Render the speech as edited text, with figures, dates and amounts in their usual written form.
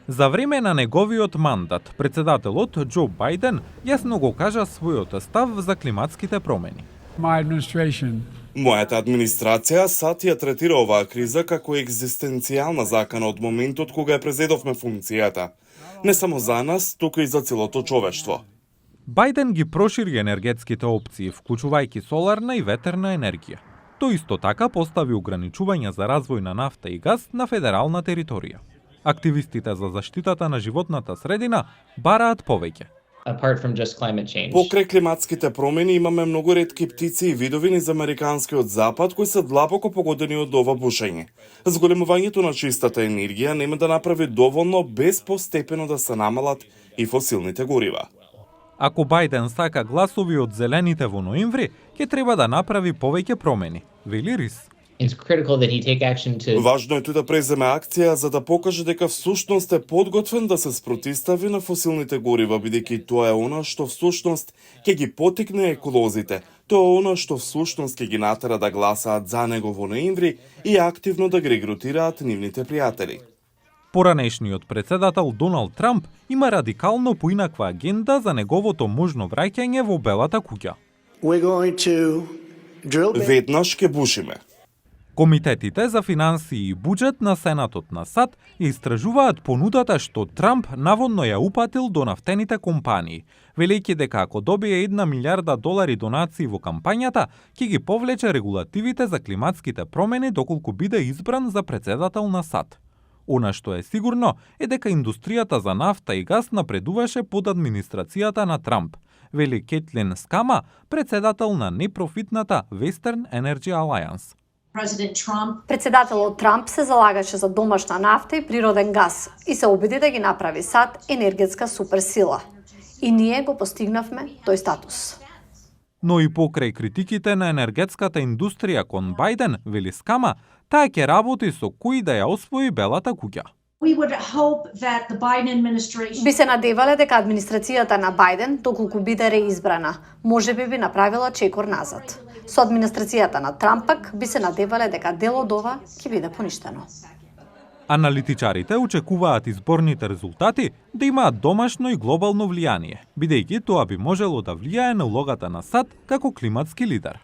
За време на неговиот мандат, председателот Џо Бајден јасно го кажа својот став за климатските промени. Мојата администрација САД ја третира оваа криза како екзистенцијална закана од моментот кога ја презедовме функцијата. Не само за нас, туку и за целото човештво. Бајден ги прошири енергетските опции, вклучувајќи соларна и ветерна енергија. Тој исто така постави ограничувања за развој на нафта и газ на федерална територија. Активистите за заштитата на животната средина бараат повеќе. Покрај климатските промени имаме многу ретки птици и видови низ американскиот запад кои се длабоко погодени од ова бушење. Зголемувањето на чистата енергија нема да направи доволно без постепено да се намалат и фосилните гориваа. Ако Бајден сака гласови од зелените во ноември, ќе треба да направи повеќе промени, вели Рис. Важно е тој да преземе акција за да покаже дека всушност е подготвен да се спротистави на фосилните горива, бидејќи тоа е она што всушност ќе ги потикне еколозите, тоа е она што всушност ќе ги натера да гласаат за него во ноември и активно да ги регрутираат нивните пријатели. Поранешниот председател Доналд Трамп има радикално поинаква агенда за неговото можно враќање во Белата куќа. Веднаш ќе бушиме. Комитетите за финансии и буџет на Сенатот на САД истражуваат понудата што Трамп наводно ја упатил до нафтените компании, велејќи дека ако добие $1 милиарда донации во кампањата, ќе ги повлече регулативите за климатските промени доколку биде избран за председател на САД. Она што е сигурно е дека индустријата за нафта и газ напредуваше под администрацијата на Трамп, вели Кетлин Скама, председател на непрофитната Western Energy Alliance. Председателот Трамп се залагаше за домашна нафта и природен газ и се обиди да ги направи САД енергетска суперсила. И ние го постигнавме тој статус. Но и покрај критиките на енергетската индустрија кон Бајден, вели Скама, таа ќе работи со кои да ја освои Белата куќа. Би се надевале дека администрацијата на Бајден, доколку биде реизбрана, можеби би направила чекор назад. Со администрацијата на Трамп пак би се надевале дека дел од ова ќе биде поништено. Аналитичарите очекуваат изборните резултати да имаат домашно и глобално влијание, бидејќи тоа би можело да влијае на улогата на САД како климатски лидер.